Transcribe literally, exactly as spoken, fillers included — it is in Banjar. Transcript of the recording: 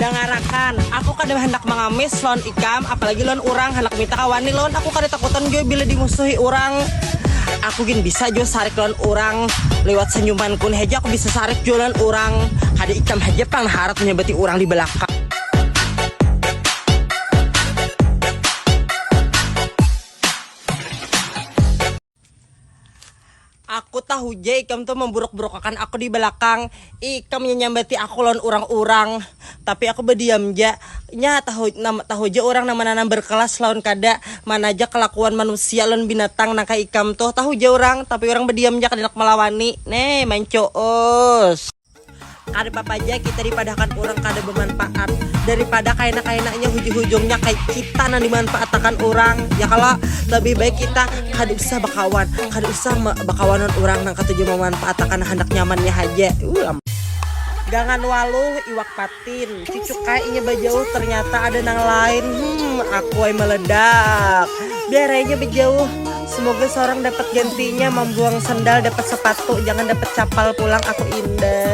Dangarakan, aku kada handak mangamis lawan ikam, apalagi lawan urang, handak minta kawani lawan aku, kada takutan jua bila dimusuhi urang. Aku gin bisa jua sarik lawan urang, lewat senyumanku ni haja aku bisa sarik jua lawan urang. Kada ikam haja pang harat menyambati urang di belakang. Aku tahu ja ikam tuh memburuk-burukakan aku di belakang. Ikam menyambati aku lawan urang-urang. Tapi aku bediam ja. Nya tahu, nam, tahu ja urang nang mana nang berkelas lawan kada. Mana ja kelakuan manusia lawan binatang nang kaya ikam tuh. Tahu ja urang, tapi urang bediam ja kada handak melawani. Nih, mancuus. Kada papa ja kita dipadahkan urang kada bermanfaat daripada kaina-kainanya hujung-hujungnya kayak kita nang dimanfaatakan urang, ya kalau lebih baik kita kada usah bakawan, kada usah me- bakawanan urang nang katuju memanfaatakan handak nyamannya haja. Uh, am- Gangan waluh iwak patin, cucuk kayak inya bajauh ternyata ada nang lain. Hmm, aku ay meledak. Biar aja bejauh. Semoga seorang dapat gantinya, membuang sendal dapat sepatu, jangan dapat capal pulang, aku indah.